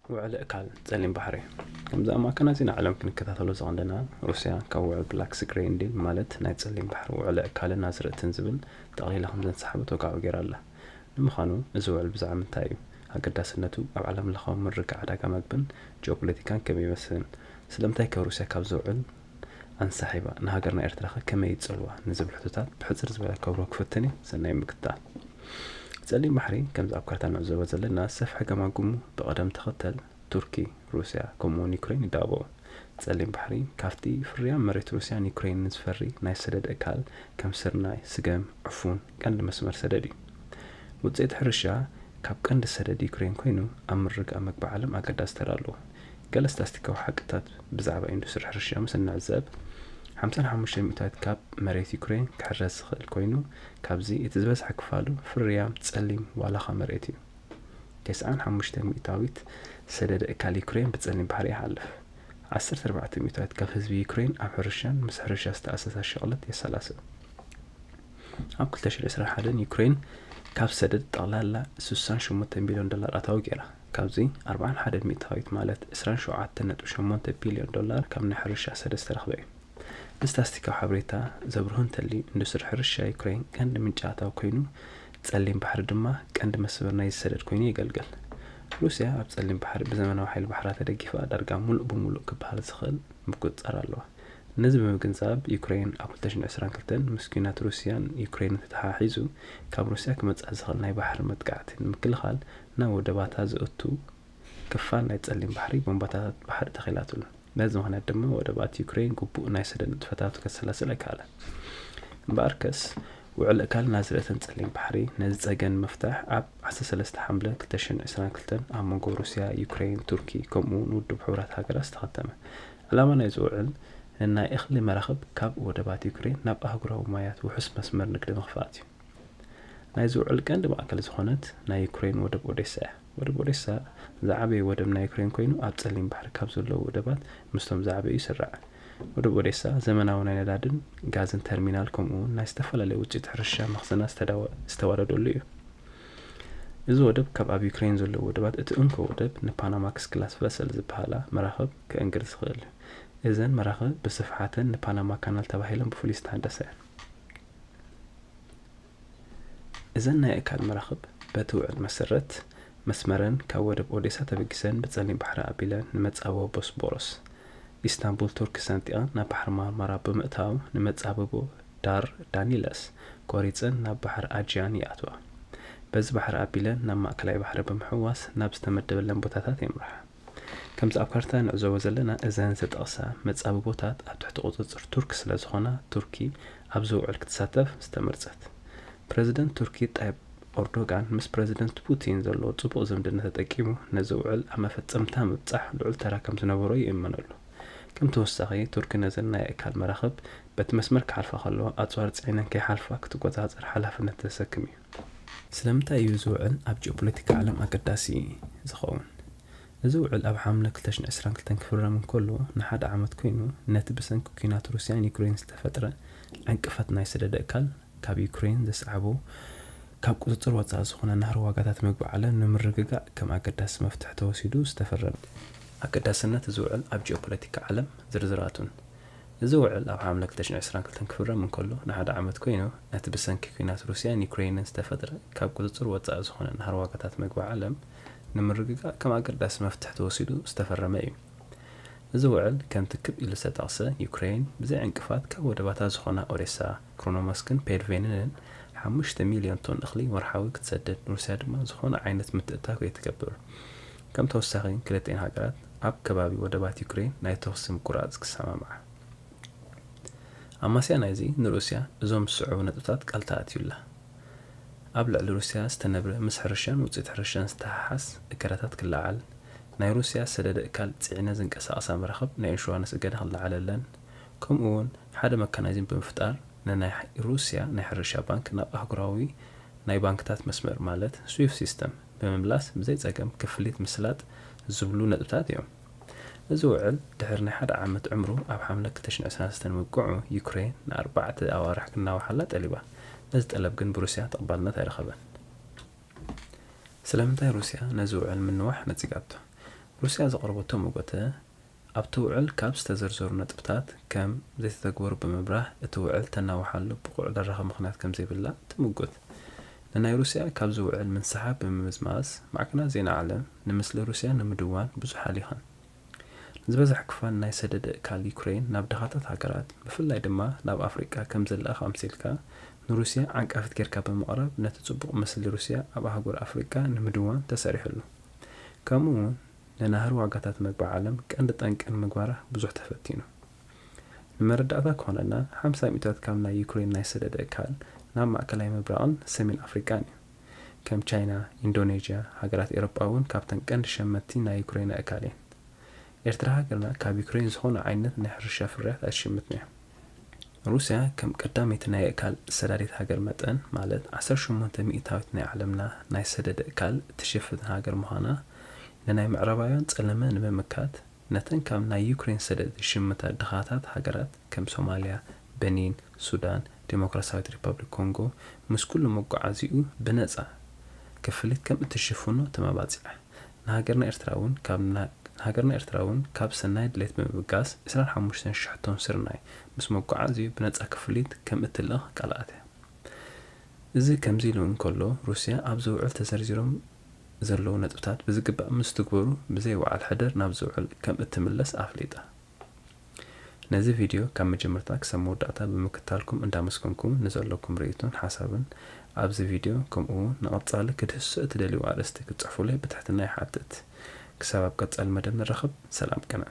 ውዕል እካል ጸሊም ባሕሪ። ከምዚ ኣብ ማእከና ዜና ዓለም ክንከታተሎ ዝቐንደና፣ ሩስያ ካብ ውዕል ብላክ ሲ ግሬን ዲል፣ ማለት ናይ ጸሊም ባሕሪ ውዕል እካልን ኣዝርእትን ዝብል፣ ጠቕሊላ ከም ዘንሰሓበት ወግዓዊ ገይራ ኣላ። ንምዃኑ፣ እዚ ውዕል ብዛዕባ ምንታይ እዩ? ኣገዳስነቱ ኣብ ዓለም ለኻዊ ምርግጋእ ዕዳጋ መግብን ጂኦፖለቲካን ከመይ ይመስልን? ስለምንታይ ከ ሩስያ ካብዚ ውዕል ኣንሳሒባ፣ ንሃገርና ኤርትራኸ ከመይ ይጸልዋ ንዝብል ሕቶታት ብሕጽር ዝበለ ከብርሆ ክፍትን እየ። ሰናይ ምክትታል። ጸሊም ባሕሪ፣ ከምዚ ኣብ ካርታ ንዕዘቦ ዘለና፣ ሰፍሒ ገማግሙ ብቐደም ተኸተል ቱርኪ፣ ሩስያ፣ ከምኡውን ዩክሬን ይዳበው። ጸሊም ባሕሪ፣ ካብቲ ፍርያም መሬት ሩስያን ዩክሬንን ዝፈሪ ናይ ሰደድ እካል፣ ከም ስርናይ፣ ስገም፣ ዕፉን፣ ቀንዲ መስመር ሰደድ እዩ። ውጽኢት ሕርሻ ካብ ቀንዲ ሰደድ ዩክሬን ኮይኑ፣ ኣብ ምርግጋእ መግቢ ዓለም ኣገዳሲ ተራ ኣለዎ። ገለ ስታስቲካዊ ሓቅታት ብዛዕባ ኢንዱስትሪ ሕርሻ ምስ እንዕዘብ፣ ሓምሳን ሓሙሽተ ሚእታዊት ካብ መሬት ዩክሬን ክሕረስ ዝኽእል ኮይኑ፣ ካብዚ እቲ ዝበዝሐ ክፋሉ ፍርያም ጸሊም ዋላኻ መሬት እዩ። ተስዓን ሓሙሽተ ሚእታዊት ሰደድ እካል ዩክሬን ብጸሊም ባሕሪ ይሓልፍ። ዓሰርተ ኣርባዕተ ሚእታዊት ካብ ህዝቢ ዩክሬን ኣብ ሕርሻን ምስ ሕርሻ ዝተኣሳሰር ሸቕለት የሰላስል። ኣብ ክልተ ሽሕን ዕስራን ሓደን ዩክሬን ካብ ሰደድ ጠቕላላ ስሳን ሸሞንተ ሚልዮን ዶላር ኣታዊ ገይራ። ካብዚ ኣርባዓን ሓደን ሚእታዊት ማለት ዕስራን ሸውዓተን ነጥቢ ሸሞንተ ቢልዮን ዶላር ካብ ናይ ሕርሻ ሰደድ ዝተረኽበ እዩ። ንስታስቲካዊ ሓበሬታ ዘብርሆ እንተልዩ፣ ኢንዱስትሪ ሕርሻ ዩክሬን ቀንዲ ምንጪ ኣታዊ ኮይኑ፣ ጸሊም ባሕሪ ድማ ቀንዲ መስመር ናይዚ ሰደድ ኮይኑ የገልግል። ሩስያ ኣብ ጸሊም ባሕሪ ብዘመናዊ ሓይሊ ባሕራ ተደጊፋ ዳርጋ ሙሉእ ብሙሉእ ክበሃል ዝኽእል ምቁጽጻር ኣለዋ። ነዚ ብምግንዛብ፣ ዩክሬን ኣብ ክልተ ሽሕን ዕስራን ክልተን ምስ ኲናት ሩስያን ዩክሬንን ተተሓሒዙ ካብ ሩስያ ክመጽኣ ዝኽእል ናይ ባሕሪ መጥቃዕቲ ንምክልኻል ናብ ወደባታ ዘእቱ ክፋል ናይ ጸሊም ባሕሪ ቦምባታት ባሕሪ ተኺላትሉ። ነዚ ምኽንያት ድማ ወደባት ዩክሬን ግቡእ ናይ ሰደድ ንጥፈታቱ ከሰላስል ኣይከኣለን። እምበኣርከስ፣ ውዕል እካልን ኣዝርእትን ጸሊም ባሕሪ ነዚ ጸገም ንምፍታሕ ኣብ ዓሰርተ ሰለስተ ሓምለ ክልተ ሽሕን ዕስራን ክልተን ኣብ መንጎ ሩስያ፣ ዩክሬን፣ ቱርኪ፣ ከምኡውን ውድብ ሕቡራት ሃገራት ዝተኸተመ። ዕላማ ናይዚ ውዕል ንናይ እኽሊ መራኽብ ካብ ወደባት ዩክሬን ናብ ኣህጉራዊ ማያት ውሑስ መስመር ንግዲ ምኽፋት እዩ። ናይዚ ውዕል ቀንዲ ማእከል ዝኾነት ናይ ዩክሬን ወደብ ኦዴሳ እያ። ወደብ ኦዴሳ ዝዓበየ ወደብ ናይ ዩክሬን ኮይኑ፣ ኣብ ጸሊም ባሕሪ ካብ ዘለዉ ወደባት ምስቶም ዝዓበዩ ይስራዕ። ወደብ ኦዴሳ ዘመናዊ ናይ ነዳድን ጋዝን ተርሚናል፣ ከምኡ እውን ናይ ዝተፈላለዩ ውጽኢት ሕርሻ መኽዘናት ዝተዳወ-፣ ዝተዋደደሉ እዩ። እዚ ወደብ ካብ ኣብ ዩክሬን ዘለዉ ወደባት እቲ እንኮ ወደብ፣ ንፓናማክስ ክላስ ቨሰል ዝበሃላ መራኽብ ከእንግድ ዝኽእል እዩ። እዘን መራኽብ ብስፍሓተን ንፓናማ ካናል ተባሂለን ብፍሉይ ዝተሃንደሳ እየን። እዘን ናይ እካል መራኽብ በቲ ውዕል መሰረት መስመረን ካብ ወደብ ኦዴሳ ተበጊሰን ብጸሊም ባሕሪ ኣቢለን ንመጻብቦ ቦስፖሮስ፣ ኢስታንቡል ቱርኪ ሰንጢቐን ናብ ባሕሪ ማርማራ ብምእታው ንመጻብቦ ዳር ዳኒለስ ቆሪጸን ናብ ባሕሪ ኣጂያን ይኣትዋ። በዚ ባሕሪ ኣቢለን ናብ ማእከላይ ባሕሪ ብምሕዋስ ናብ ዝተመደበለን ቦታታት የምርሓ። ከምዚ ኣብ ካርታ ንዕዘቦ ዘለና፣ እዘን ዝተጠቕሳ መጻብቦታት ኣብ ትሕቲ ቁጽጽር ቱርኪ ስለ ዝኾና፣ ቱርኪ ኣብዚ ውዕል ክትሳተፍ ዝተመርጸት። ፕረዚደንት ቱርኪ ጣይብ ኦርዶጋን ምስ ፕረዚደንት ፑቲን ዘለዎ ጽቡቕ ዝምድና ተጠቂሙ ነዚ ውዕል ኣብ መፈጸምታ ምብጻሕ ልዑል ተራ ከም ዝነበሮ ይእመነሉ። ከም ተወሳኺ፣ ቱርኪ ነዘን ናይ ኣካል መራኽብ በቲ መስመር ክሓልፋ ከለዋ ኣጽዋር ጽዒነን ከይሓልፋ ክትቆጻጸር ሓላፍነት ዘሰክም እዩ። ስለምንታይ እዩ እዚ ውዕል ኣብ ጂኦፖለቲካ ዓለም ኣገዳሲ ዝኸውን? እዚ ውዕል ኣብ ሓምለ ክልተ ሽሕን ዕስራን ክልተን ክፍረም እንከሎ ንሓደ ዓመት ኮይኑ፣ ነቲ ብሰንኪ ኲናት ሩስያን ዩክሬን ዝተፈጥረ ዕንቅፋት ናይ ሰደድ ኣካል ካብ ዩክሬን ዘስዓቦ ካብ ቁጽጽር ወጻኢ ዝኾነ ናህሪ ዋጋታት መግቢ ዓለም ንምርግጋእ ከም ኣገዳሲ መፍትሒ ተወሲዱ ዝተፈረመ። ኣገዳስነት እዚ ውዕል ኣብ ጂኦፖለቲካ ዓለም ዝርዝራቱን። እዚ ውዕል ኣብ ሓምለ ክልተ ሽሕን ዕስራን ክልተን ክፍረም እንከሎ ንሓደ ዓመት ኮይኑ፣ ነቲ ብሰንኪ ኲናት ሩስያን ዩክሬንን ዝተፈጥረ ካብ ቁጽጽር ወጻኢ ዝኾነ ናህሪ ዋጋታት መግቢ ዓለም ንምርግጋእ ከም ኣገዳሲ መፍትሒ ተወሲዱ ዝተፈረመ እዩ። እዚ ውዕል ከምቲ ክብ ኢሉ ዝተጠቕሰ፣ ዩክሬን ብዘይ ዕንቅፋት ካብ ወደባታ ዝኾና ኦዴሳ፣ ክሮኖመስክን ፔድቬንንን ሓሙሽተ ሚልዮን ቶን እኽሊ ወርሓዊ ክትሰድድ፣ ሩስያ ድማ ዝኾነ ዓይነት ምትእትታው ከይትገብር። ከም ተወሳኺ፣ ክልቲኤን ሃገራት ኣብ ከባቢ ወደባት ዩክሬን ናይ ተኹሲ ምቁራጽ ክሰማምዓ። ኣማስያ ናይዚ ንሩስያ እዞም ዝስዕቡ ነጥብታት ቃል ተኣትዩላ። ኣብ ልዕሊ ሩስያ ዝተነብረ ምስ ሕርሻን ውጽኢት ሕርሻን ዝተሓሓዝ እገዳታት ክለዓል፣ ናይ ሩስያ ሰደደ እካል ጽዒነ ዝንቀሳቐሳ መራኽብ ናይ ኢንሹራንስ እገዳ ክለዓለለን፣ ከምኡ እውን ሓደ መካናይዝም ብምፍጣር ንናይ ሩስያ ናይ ሕርሻ ባንክ ናብ ኣህጉራዊ ናይ ባንክታት መስመር ማለት ስዊፍት ሲስተም ብምምላስ ብዘይ ጸገም ክፍሊት ምስላጥ ዝብሉ ነጥብታት እዮም። እዚ ውዕል ድሕሪ ናይ ሓደ ዓመት ዕምሩ ኣብ ሓምለ ክልተ ሽሕን ዕስራን ሰለስተን ምብቅዑ ዩክሬን ንኣርባዕተ ኣዋርሕ ክናዋሓላ ጠሊባ። ነዚ ጠለብ ግን ብሩስያ ተቐባልነት ኣይረኸበን። ስለምንታይ ሩስያ ነዚ ውዕል ምንዋሕ ነጺጋቶ? ሩስያ ዘቕረበቶ መጎተ ኣብቲ ውዕል ካብ ዝተዘርዘሩ ነጥብታት ከም ዘይተተግበሩ ብምብራህ፣ እቲ ውዕል ተናውሓሉ ብቑዕ ደራኺ ምኽንያት ከም ዘይብላ ትምጉት። ንናይ ሩስያ ካብዚ ውዕል ምንስሓብ ብምምዝማዝ፣ ማዕከናት ዜና ዓለም ንምስሊ ሩስያ ንምድዋን ብዙሕ ኣሊኸን። ዝበዝሕ ክፋል ናይ ሰደደ እካል ዩክሬን ናብ ድኻታት ሃገራት፣ ብፍላይ ድማ ናብ ኣፍሪቃ ከም ዝለኣኽ ኣምሲልካ፣ ንሩስያ ዓንቃፊት ጌርካ ብምቕራብ፣ ነቲ ጽቡቕ ምስሊ ሩስያ ኣብ ኣህጉር ኣፍሪቃ ንምድዋን ተሰሪሕሉ። ከምኡ እውን ንናህሪ ዋጋታት መግቢ ዓለም ቀንዲ ጠንቂ ንምግባራ ብዙሕ ተፈቲኑ። ንመረዳእታ ክኾነና፣ ሓምሳ ሚእታዊት ካብ ናይ ዩክሬን ናይ ሰደደ እካል ናብ ማእከላይ ምብራቕን ሰሜን ኣፍሪቃን እዩ። ከም ቻይና፣ ኢንዶኔዥያ፣ ሃገራት ኤሮጳ እውን ካብተን ቀንዲ ሸመትቲ ናይ ዩክሬን እካል እየን። ኤርትራ ሃገርና ካብ ዩክሬን ዝኾነ ዓይነት ናይ ሕርሻ ፍርያት ኣይትሽምትን እያ። ሩስያ ከም ቀዳመይቲ ናይ እካል ሰዳዲት ሃገር መጠን፣ ማለት ዓሰርተ ሸሞንተ ሚእታዊት ናይ ዓለምና ናይ ሰደደ እካል እትሽፍን ሃገር ምዃና፣ ንናይ ምዕራባውያን ጸለመ ንምምካት፣ ነተን ካብ ናይ ዩክሬን ሰደድ ዝሽምታ ድኻታት ሃገራት ከም ሶማልያ፣ በኒን፣ ሱዳን፣ ዲሞክራሲያዊት ሪፓብሊክ ኮንጎ፣ ምስ ኩሉ መጓዓዚኡ ብነጻ ክፍሊት ከም እትሽፍኖ ተመባጺዓ። ንሃገርና ኤርትራ እውን ካብ ና-፣ ንሃገርና ኤርትራ እውን ካብ ሰናይ ድሌት ብምብጋስ፣ ዕስራን ሓሙሽተን ሽሕ ቶን ስርናይ ምስ መጓዓዚኡ ብነጻ ክፍሊት ከም እትልእኽ ቃል ኣትያ። እዚ ከምዚ ኢሉ እንከሎ፣ ሩስያ ኣብዚ ውዕል ተዘርዚሮም ዘለዉ ነጥብታት ብዝግባእ ምስ ትግበሩ፣ ብዘይ ወዓል ሕደር ናብዚ ውዕል ከም እትምለስ ኣፍሊጣ። ነዚ ቪድዮ ካብ መጀመርታ ክሳብ መወዳእታ ብምክታልኩም እንዳመስገንኩ፣ ንዘለኩም ርእይቶን ሓሳብን ኣብዚ ቪድዮ፣ ከምኡ እውን ንቐጻሊ ክድህስሶ እትደልይዎ ኣርእስቲ ክትጽሕፉለይ ብትሕትና ይሓትት። ክሳብ ኣብ ቀጻሊ መደብ ንራኸብ፣ ሰላም ቅነ።